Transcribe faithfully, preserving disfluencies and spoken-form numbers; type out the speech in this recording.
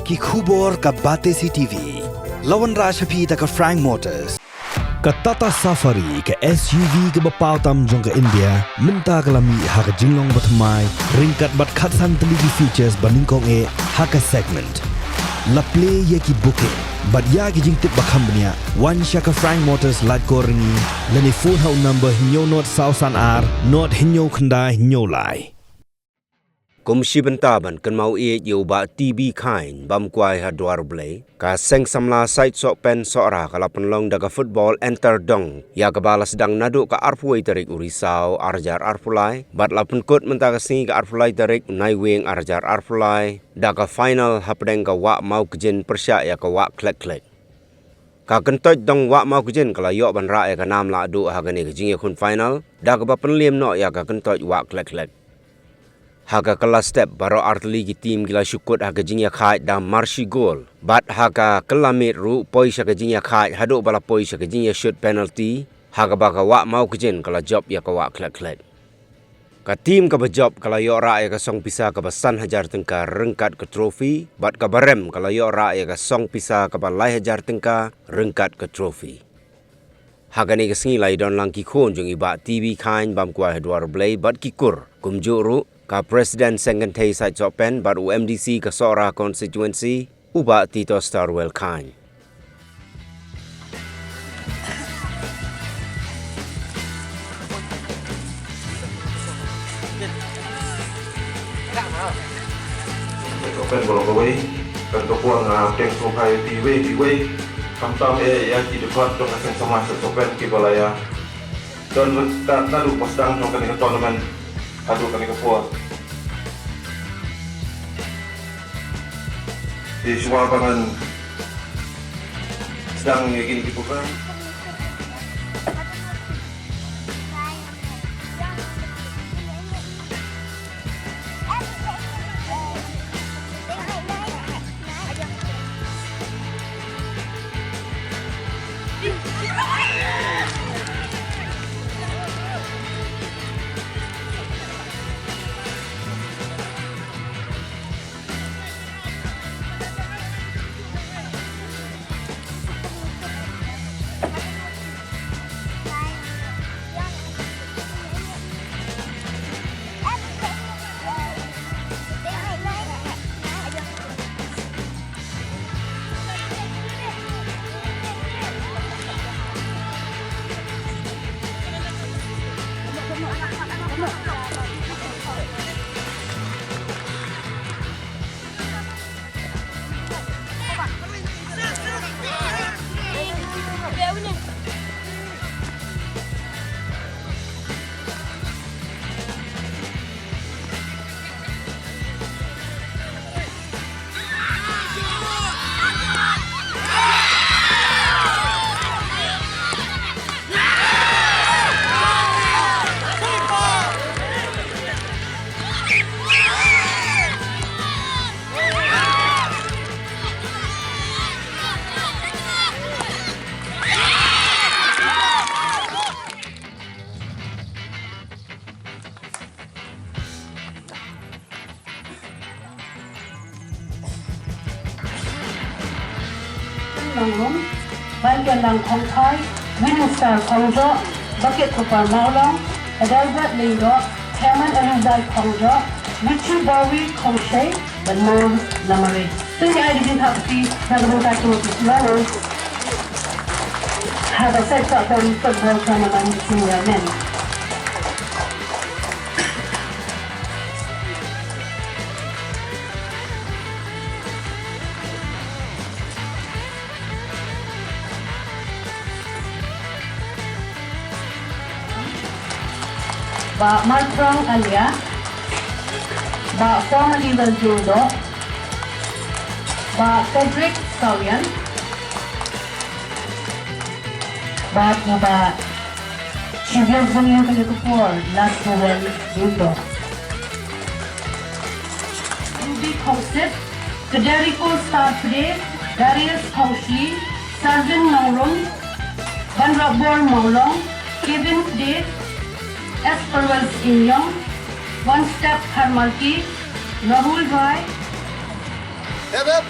Ki khubor ka Batesi T V. La wanrah sha phi da ka Frank Motors. Ka Tata Safari, ka S U V kaba paw tam jong ka India, mynta ka la mih ha ka jinglong bathymmai, ryngkat bad khatsan tylli ki features ba nyngkong eh ha ka segment. La plie ïa ki booking bad ïa ki jingtip ba kham bniah, wan sha ka Frank Motors Laitkor Ryngi, lane phone ha u number hynñiew nod saw san ar nod hynñiew khyndai hynñiew lai. Kum shi bynta ban kynmaw ïeit ïa u Bah T B Chyne, bam kwai ha Dwar Blei, ka Seng Samla Saitsohpen Sohra ka la pynlong da ka football enter dong, ïa kaba la sdang naduh ka arphew wei tarik u Risaw ar hajar arphew lai, bad la pynkut mynta ka sngi ka arphew lai tarik u Naiwieng ar hajar arphew lai, da ka final hapdeng ka Wah Mawkjin pyrshah ïa ka Wah Khlek Khlek. Ka kyntoit dong Wah Mawkjin ka la ïoh ban rah ïa ka nam lahduh ha kane ka jingïakhun final, da kaba pynliem noh ïa ka kyntoit Wah Khlek Khlek. Ha ka kylla step, baroh artylli ki team ki la shu kut ha ka jingïakhaid da marshi goal. Bad ha ka kylla miet ruh poi sha ka jingïakhaid haduh ba la poi sha ka jingïashut penalty, ha kaba ka Wah Mawkjin ka la jop ïa ka Wah Khlek Khlek. Ka team kaba jop ka la ïoh rah ïa ka song pisa kaba san hajar tyngka ryngkat ka trophy, bad kaba rem ka la ïoh rah ïa ka song pisa kaba lai hajar tyngka ryngkat ka trophy. Ha kane ka sngi la ïadon lang ki khun jong i Bah T B Chyne bam kwai ha Dwar Blei bad ki kur. Kumjuh ruh, ka President Seng Kynthei Saitsohpen bad u M D C ka Sohra Constituency, u Bah Tito Starwell Chyne. Open bro kawei, kan ka puan, ah, peng sngewbha ïa phi wei phi wei. Khamtam eh ïa ki dkhot jong ka Seng Samla Saitsohpen kiba la ïa don ryngkat naduh ba sdang jong kane ka tournament haduh kane ka por. Te shuwa ba ngan sdang ïa kine ki program. Nongrum, Bankialang Khongthai, Winning Star Khongjoh, Bakit Kupar Mawlong, Adelbert Lyngdoh, Chairman Alizai Khongjoh, Richie Bowie Khongshei, Banmor Lamare. Tuni ai di jingthap ti na ka bynta ki mati sila. Haba set ka pen football tournament senior men. Bah Marprong Alia, Bah Formaliwell Jingdoh, Bah Frederick Sawian, Bah Bah Shivier Jingdoh, Bah Jingdoh, Bah Jingdoh. Ruby Khongsit, Federico Starpre, Darius Khongsi, Sarvin Nongrum, Banrabor Mawlong, Kevin Pde, Esperwell Inyong, One Step Harmalki, Rahul Rai. Hep, hep.